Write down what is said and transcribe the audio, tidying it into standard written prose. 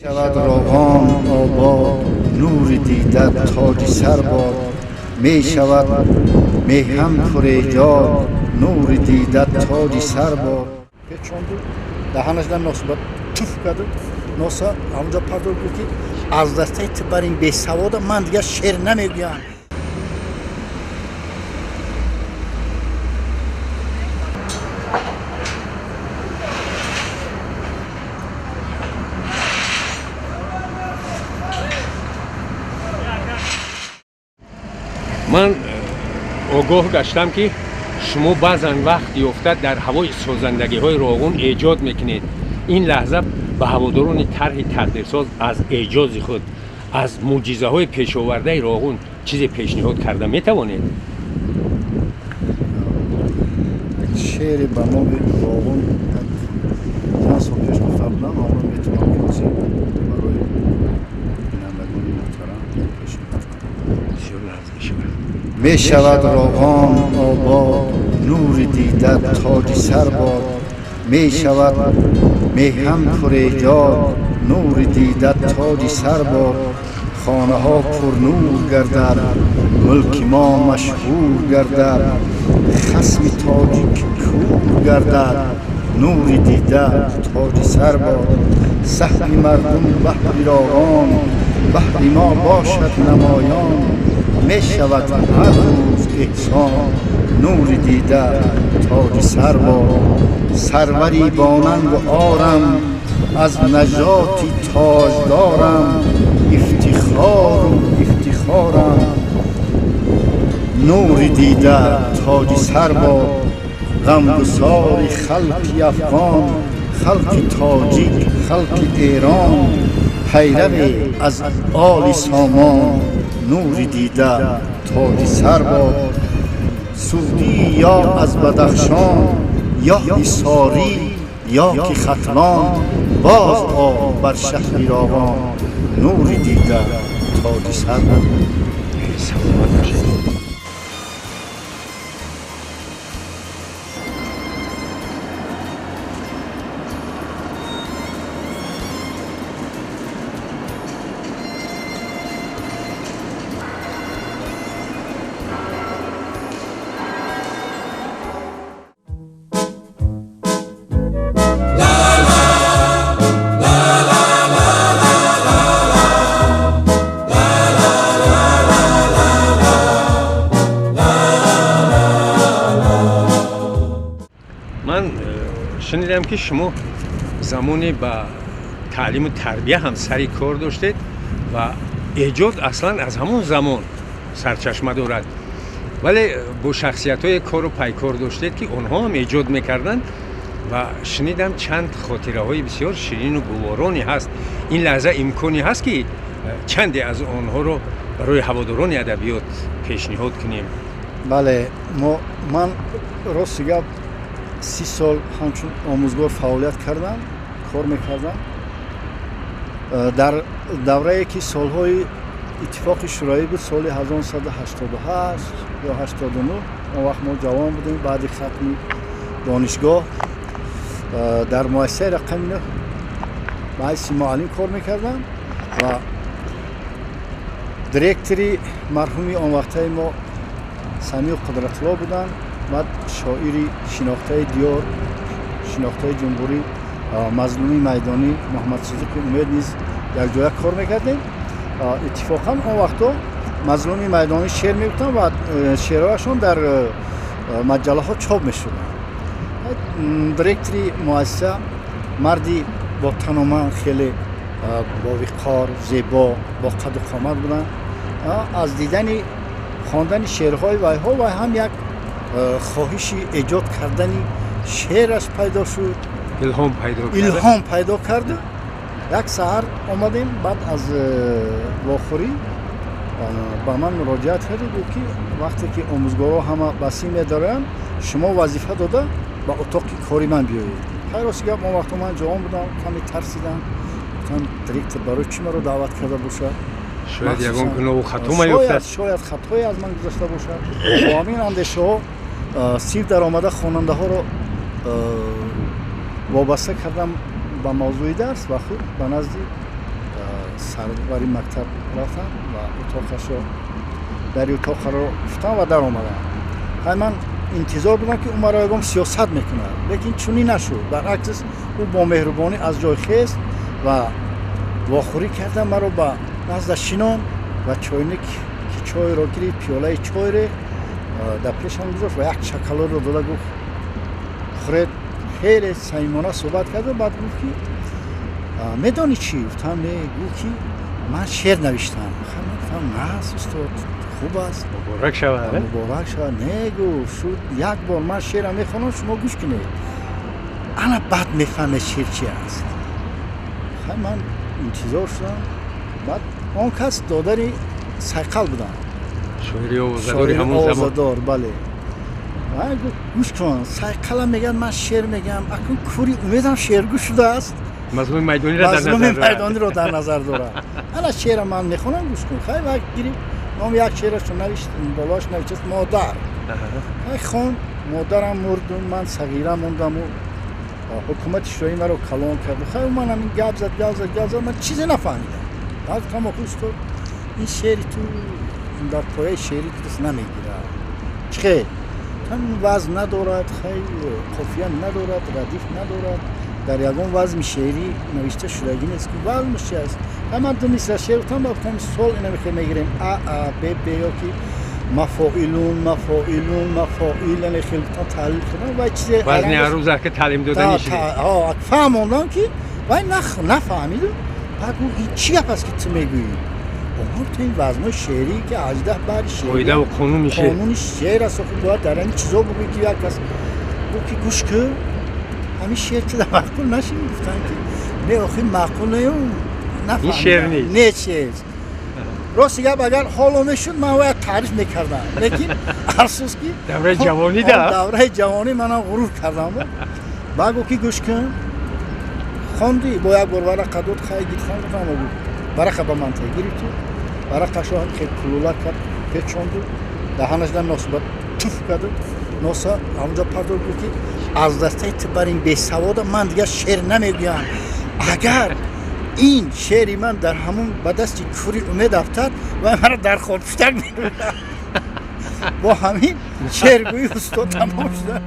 Шавад Роғон обод, нури дида тоҷи сар бод. Мешавад меҳан пурэҷод, нури дида тоҷи сар бод. Печонду даҳанашда нос ба туф карду носа ҳамонҷо партов, гуфт, ки аз дастаи ту бар ин бесавода ман дигар шеър намегӯям. Ман огоҳ гаштам, ки шумо баъзан вақт ёфта дар ҳавои созандагиҳои Роғун эҷод мекунед. Ин лаҳза ба ҳаводорони тарҳи тақдирсоз аз эҷози худ, аз мӯъҷизаҳои пешовардаи Роғун чизе пешниҳод карда метавонед? Шеъре ба номи Роғун чанд сол пеш гуфта будам, аммо метавонам ки барои бинандагони муҳтарам пешниҳод кунам. Бисёр лазз мешавад. Мешавад Роғон обод, нури дида тоҷи сар бод. Мешавад меҳан пурэҷод, нури дида тоҷи сар бод. Хонаҳо пурнур гардад, мулки мо машҳур гардад, хасми тоҷик кур гардад, нури дида тоҷи сар бод. Саҳми мардум баҳри Роғон, баҳри мо бошад намоён. Мешавад ҳар рӯз эҳсон, нури дида тоҷи сар бод. Сарвари бонангу орам, аз наҷоти тоҷдорам, ифтихору ифтихорам, нури дида тоҷи сар бод. Ғамгусори халқи афғон, халқи тоҷик, халқи эрон, пайраве аз оли сомон, нури дида тоҷи сар бод. Суғдӣ ё аз Бадахшон, ё Ҳисорӣ ё ки Хатлон, боз о бар шаҳри Роғон, нури дида тоҷи сар бод. Саломат бошед. Ман шунидам, ки шумо замоне ба таълиму тарбия ҳам сари кор доштед ва эҷод аслан аз ҳамон замон сарчашма дорад, вале бо шахсиятҳое кору пайкор доштед, ки онҳо ҳам эҷод мекарданд, ва шунидам чанд хотираҳои бисёр ширину гувороне ҳаст. Ин лаҳза имконе ҳаст, ки чанде аз онҳоро барои ҳаводорони адабиёт пешниҳод кунем? Бале, ман рости гап 30 сол ҳамчун омӯзгор фаъолият кардам, кор мекардам. Дар даврае ки солҳои Иттифоқи Шӯравӣ буд, соли 1988 ё 89, он вақт мо ҷавон будем, баъди хатми донишгоҳ дар муассисаи рақами 9 ба ҳайси муаллим кор мекардам ва директори марҳуми он вақтаи мо Самиъ Қудратулло буданд. Баъд шоири шинохтаи диёр, шинохтаи ҷумҳурӣ Мазлуми Майдонӣ, Муҳаммадсидиқи Умед низ якҷоя кор мекардем. Иттифоқан он вақто Мазлуми Майдонӣ шеър мегуфтанд ва шеърҳояшон дар маҷаллаҳо чоп мешуданд. Директори муассиса марди бо таноманд, хеле бовиқор, зебо, бо қаду қомат буданд. Аз дидани хондани шеърҳои вайҳо вай ҳам як хоҳиши эҷод кардани шеъраш пайдо шуд. Илҳом пайдо кард. Илҳом пайдо кард. Як саҳар омадем, баъд аз вохӯрӣ ба ман муроҷиат кард, гуфт, ки вақте ки омӯзгорҳо ҳама ба син медоранд, шумо вазифа дода ба утоқи кори ман биёед. Хайр, рости гап, он вақто ман ҷавон будам, каме тарсидам, гуфтам, директор барои чӣ маро даъват карда бошад? Шояд ягон гуноҳу хато меёфтад. Шояд хатое аз ман гузашта бошад. Бо ҳамин андешаҳо сир даромада хонандаҳоро вобаста кардам ба мавзӯи дарс ва худ ба назди Сарвари мактаб рафтам ва утоқашро, дари утоқаро гуфтам ва даромадам. Хай, ман интизор будам, ки ӯ маро ягон сиёсат мекунад, лекин чунин нашуд. Баръакс, ӯ бо меҳрубонӣ аз ҷой хест ва вохӯрӣ карда, маро ба назда шинон ва чойник ки чойро гирифт, пиёлаи чойре дар пешам гузошт ва як шоколадро дода, гуфт: «Хӯред». Хеле самимона суҳбат карда, баъд гуфт, ки медонӣ чӣ? Гуфтам: «Не». Гуфт, ки ман шеър навиштам. Гуфтам: «Нас, устод, хуб аст». Муборак шавад. Муборак шавад. Не, гуфт, шуд, як бор ман шеърам мехонам, шумо гӯш кунед, ана баъд мефаҳмед шеър чи аст. Хай, ман интизор шудам. Баъд он кас додари Сайқал будам. Шоири овозадори ҳамон замон. Овозадор, бале. Гӯш кун, Сайқала мегӯяд, ман шеър мегӯям. Акун Кури Умедам шеъргӯ шудааст. Мазлуми Майдониро дар Мазлуми Майдониро дар назар дорад. Ана шеъра ман мехонам, гӯш кун. Хай, ва гирифт, номи як шеърашо навишт, болоаш навиштааст «Модар». Хай, хон. Модарам мурду ман сағира мондаму ҳукумати шӯравӣ маро калон кард. Хай, ман ҳамин гап зад, гап зад, гап зад, ман чизе нафаҳмидам. Баъд гуфтам: «Охи устод, ин шеъри ту дар пояи шеъри дуруст намегирад. Чӣ хел вазн надорад, хай, қофия надорад, радиф надорад, дар ягон вазми шеърӣ навишта шудагӣ нест, ки вазмаш чи аст?» Ман ду мисра шеър гуфтам ва гуфтам: «Сол ина мехе мегирем, а а б б ё ки мафоилун мафоилун мафоил», яъне хел гуфтам, таҳлил кардам ва чизе. Вазни арӯза ки таълим дода. Фаҳмондам, ки вай нафаҳмиду баъд гуфт: «Ин чӣ гап аст, ки ту мегӯӣ?» Гуфтам: «Ин вазнҳои шеърӣ, ки 18 баҳри қоидаву қонуни шеър. Қонуни шеър аст. Охи бояд дар ҳамин чизо бигӯӣ, ки як кас гуфт, ки гӯш кун, ҳамин шеър ки маъқул нашид». Гуфтам, ки не, охи маъқул нею. Ин шеър нест. Не, шеър. Рости гап, агар ҳоло мешуд, ман бояд таъриф мекардам, лекин афсӯс, ки давраи ҷавонӣ да. Давраи ҷавонӣ манам ғурур кардам. Баъд гуфт, ки гӯш кун, хонди, бо як бор варақа дод. Хай, гирифтам, гуфтам, гуфт: «Варақа ба ман та». Гирифту варақашо хел кулула кард, печонду даҳанашда нос ба туф карду носа ҳамонҷо партод. Гуфт, ки аз дастаи ту бар ин бесавода ман дигар шеър намегӯям. Агар ин шеъри ман дар ҳамун ба дасти Кури Умед афтад, вай маро дар хорпуштак мебурад. Бо ҳамин шеъргӯи устод тамом шуда.